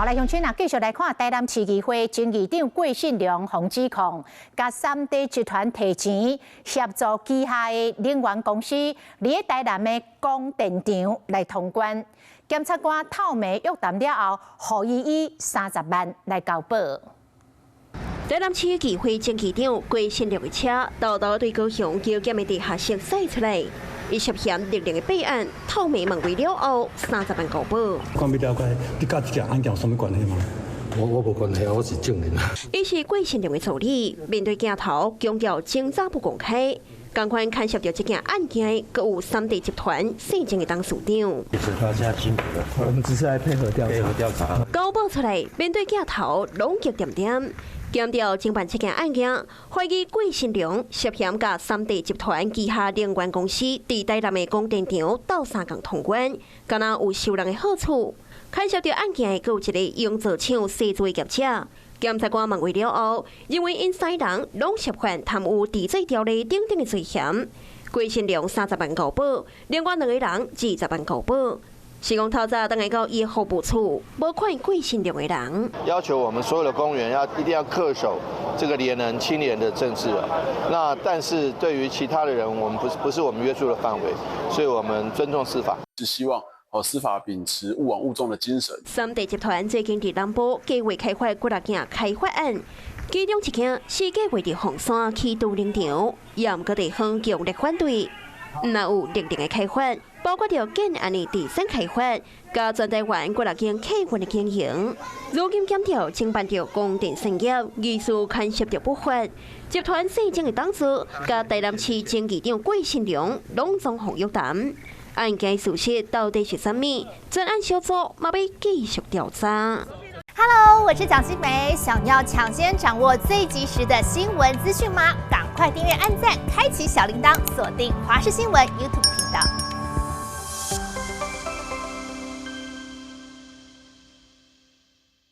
好來，鄉親啊，繼續來看台南市議會前議長郭信良予指控，共三地集團提錢協助旗下的能源公司，佇咧台南的光電場來通關。檢察官透明約談了後，予伊以30萬來交保。台南市議會前議長郭信良的車，沓沓對高雄高檢的地下室駛出來，伊涉嫌勒令的弊案，透明問完了後，三十萬交保。關於了解，你佮這件案件有啥物關係嗎？我無關係，我是證人。伊是郭信良的助理，面對鏡頭強調偵查不公開。仝款牽涉著這件案件，閣有三地集團姓鄭的董事長。謝謝大家辛苦了，我們只是來配合調查。配合調查。交保出來，面對鏡頭，攏極恬恬。強調偵辦這件案件，懷疑郭信良涉嫌佮三地集團旗下能源公司佇台南的光電場鬥相共通關，敢若有收人的好處。牽涉著案件的，閣有一個營造廠設置業者。檢察官問完了後，認為𪜶三人攏涉犯貪污治罪條例等等的罪嫌。郭信良三十萬交保，另外兩个人20萬交保。是講透早轉來到伊服務處，無看郭信良的人。要求我們所有的公務員要一定要恪守這個廉能清廉的政治。那但是對於其他的人，我們不是我們約束的範圍，所以我們尊重司法。是希望哦，司法秉持勿枉勿縱的精神。三地集團最近佇南部計劃開發幾若件開發案，其中一件是計劃佇鳳山起渡輪場，也毋過地方強烈反對。毋但有特定的開發，包括著建案的地產開發，佮全台灣幾若間客運的經營。如今檢調偵辦著光電產業，疑似牽涉著不法集團姓鄭的董事，佮台南市前議長郭信良攏總予約談。案件事實到底是啥物？專案小組嘛欲繼續調查。 Hello，我是蔣新梅，想要搶先掌握最及時的新聞資訊嗎？趕快訂閱、按讚、開啟小鈴鐺，鎖定華視新聞 YouTube 頻道。